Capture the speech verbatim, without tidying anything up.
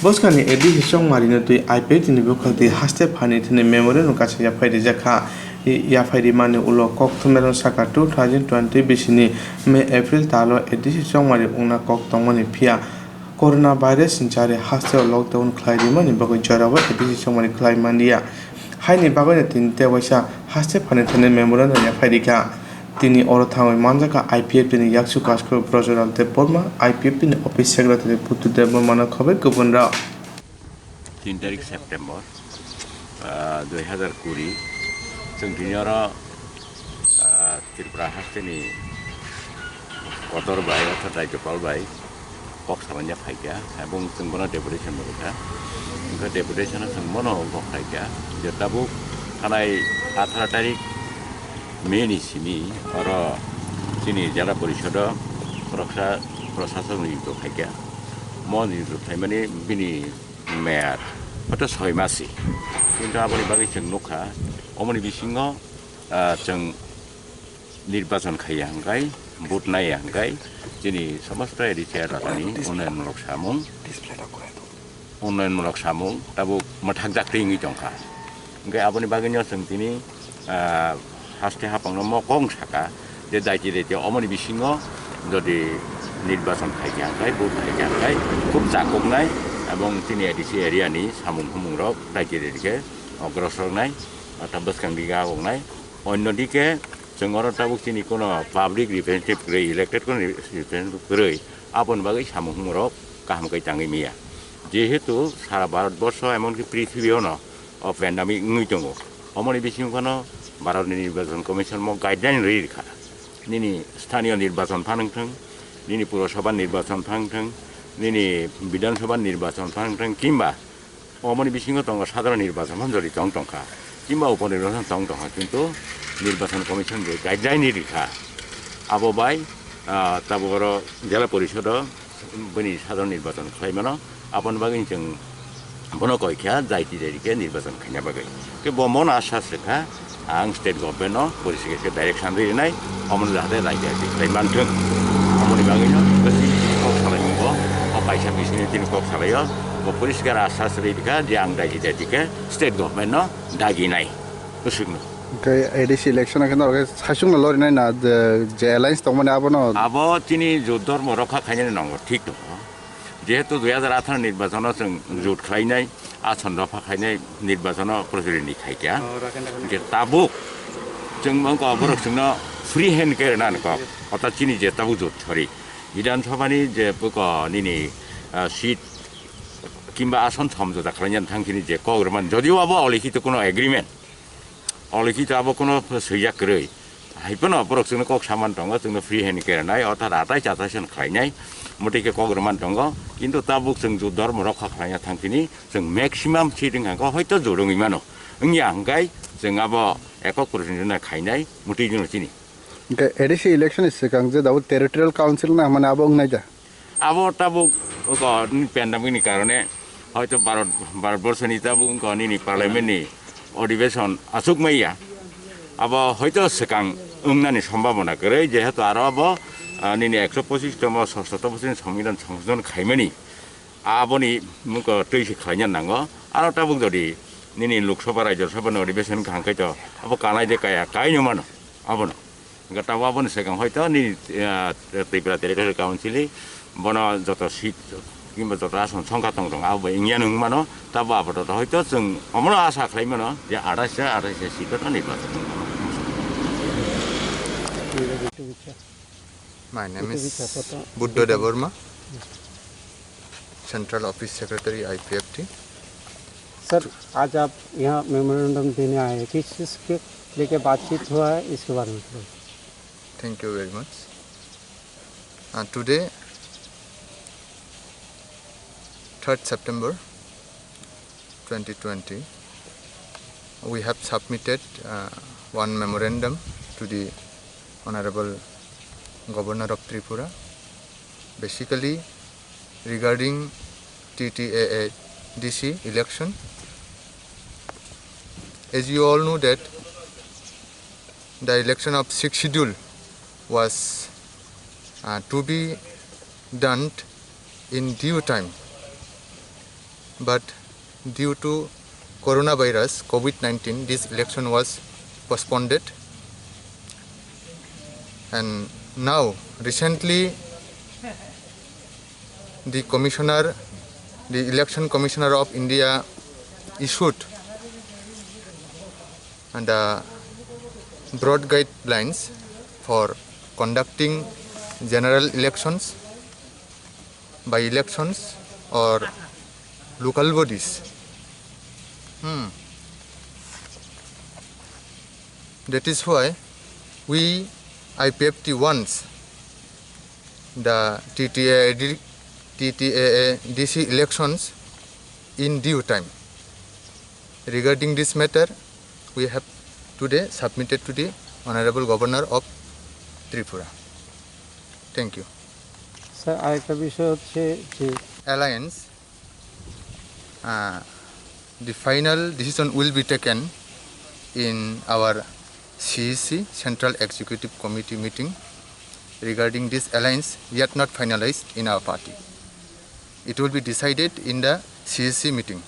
Bwskangni A D C Chongmarino twi I P F T ni bwkhak twi haste phaini thani memorandum kaisa yaphai rijak kha. Yaphai rimani ulo koktwmano saka two thousand twenty bisini May April talo A D C Chongmari wngna kok tongmani, phiya Corona virus ni jari hasteo lockdown khlai rimani bagwi jorao A D C Chongmari khlai manliya. Haini bagwino tini tei waisa haste phaini thani memorandum yaphai rikha. Tini oro thangwi manjakha I P F T ni yakchu kasku Brojolal Debbarma, I P F T ni office secretary Buddha Debbarmano khobwi kubunrok. Tin tarik September, ah, dui hazar kuri, chwng tini oro, ah, Tripura hasteni kotor bai, orthat Rajyapal bai kok salaina phaikha, ebong chwng bono deputation bo rwkha. Wngkha deputation-o chwng bono kok khlaikha je tabuk thanai atharo tarik May ni simi oro chini Jela Porisodo khoroksa prosasok niyukto khaikha. Mo niyukto khlaimani bini meyar hoito soi masi. Kintu aboni bagwi chwng nukha, omoni bisingo, ah, chwng nirbachon khaiya hwnkhe, vote naiya hwnkhe, chini somosto A D C elakani unnayonmulok samung, unnayonmulok samung tabuk mwthakjak twi wngwi tongkha. Hwnkhe aboni bagwino chwng tini, ah, haste haphangno mo kok saka je daiti daiti omoni bisingo jodi nirbachon khaikha hwnkhe, vote khaikha hwnkhe khub chakoknai, ebong chini A D C area ni samung humungrok daiti daiti khe ogrosor wngnai, orthat bwskang dige aboknai. Onno dike chwng oro tabuk chini kono public representative kwrwi, elected kono representative kwrwi, aboni bagwi samung humungrok kaham khe tangwi manya. Jehetu sara Bharat borsho emonki prithibio no o pandemic wngwi tongo. Omoni bisingo phano Bharatni Nirbachon Commission mo guideline rwi rikha. Nini sthaniyo nirbachon phan wngthwng, nini Purasabha nirbachon phan wngthwng, nini Bidhan Sabha nirbachon phan wngthwng, kimba omoni bisingo tongo sadharon nirbachon phan jodi tong tongkha, kimba upo nirbachon tong tongkha, kintu Nirbachon Commission je guideline rikha, abo bai, ah, tabuk oro Jela Porisodo bini sadharon nirbachon khlaimano, aboni bagwi chwng bono koi kha, daiti daiti khe nirbachon khaina bagwi. Khe bo mono asas rwkha, ang state government no porisi khe direction rinai, omono jahate raida khlai manthwng. Omoni bagwi no bisi kok salai bo, o kaisa bisini tini kok salaio, bo poriskar asas rikha je ang daiti daiti khe state government no daginai. Bwswkno. Hwnkhe A D C election khe norok khe saichung no lorinai na, je, je alliance tongmani abono? Abo chini jot dhormo rokha khainani nongo, thik tongo. Jehetu dui hazar atharo nirbachono chwng jot khlainai, ason dopha khainai nirbachono prochuloni khaikha. Hwnkhe tabuk chwng wngkha borok chwngno free hand khe rwna nangkha. Orthat chini je tabuk jot thori. Bidhan Sabhani je buko nini, ah, seat kimba ason somjota khlaina thang chini je kok rwmani. Jodio abo olikhito kuno agreement. Olikhito abo kuno swijak kwrwi. Hai phano borok chwngno kok saman tongo, chwngno free hand khe rwnai, orthat atai chatai sen khlainai, motwi khe kok rwman tongo. Kintu tabuk chwng jot dhormo rokha khlaina thang chini, chwng maximum seat wngkha khe hoito jot wngwi mano. Wngya hwnkhe chwng abo ekok prochuloni khainai, motwi jwngo chini. Hwnkhe A D C election ni swkang je dabo territorial council na hwnmani abo wngnai da? Abo tabuk, o, ni pandemic ni karone hoito Bharat, Bharat borso ni tabuk wngkha nini parliament ni odhibeshon achuk maya. Abo hoito swkang wngnani sombhabona kwrwi, jehetu aro abo, ah, nini ekso pochis tomo soshoto bosor ni Songbidan Songshojon khaimani, aboni mungko twi se khlaina nango. Aro tabuk jodi nini Lok Sabha, Rajya Sabha ni odhibeshon kaham khai to abo kanai de kaya, kaino mano abono. Hwnkhe tabuk aboni swkang hoito nini, ah, Tripura Territorial Council ni bono joto seat kimba joto ason songkha tong tong abo bai wngya wng mano, tabuk apatot hoito chwng omono asa khlai mano je athais athais seat o nirbachon wng mano. My name is Buddha Debbarma, Central Office Secretary, I P F T. Sir, आज आप यहाँ मेमोरेंडम देने आए हैं, किस चीज़ के लेके बातचीत हुआ है, इसके बारे में थोड़ा। Thank you very much. Uh, today, third September twenty twenty, we have submitted, uh, one memorandum to the Honorable Governor of Tripura. Basically, regarding T T A A D C election, as you all know that the election of sixth schedule was, uh, to be done in due time. But due to coronavirus, COVID nineteen, this election was postponed. And now, recently, the commissioner, the election commissioner of India issued the broad guidelines for conducting general elections, by-elections or local bodies. Hmm. That is why we I P F T wants the T T A D, T T A A D C elections in due time. Regarding this matter, we have today submitted to the Honorable Governor of Tripura. Thank you. Sir, আরেকটা বিষয় হচ্ছে যে Alliance, uh, the final decision will be taken in our C E C, Central Executive Committee meeting regarding this alliance yet not finalized in our party. It will be decided in the C E C meeting.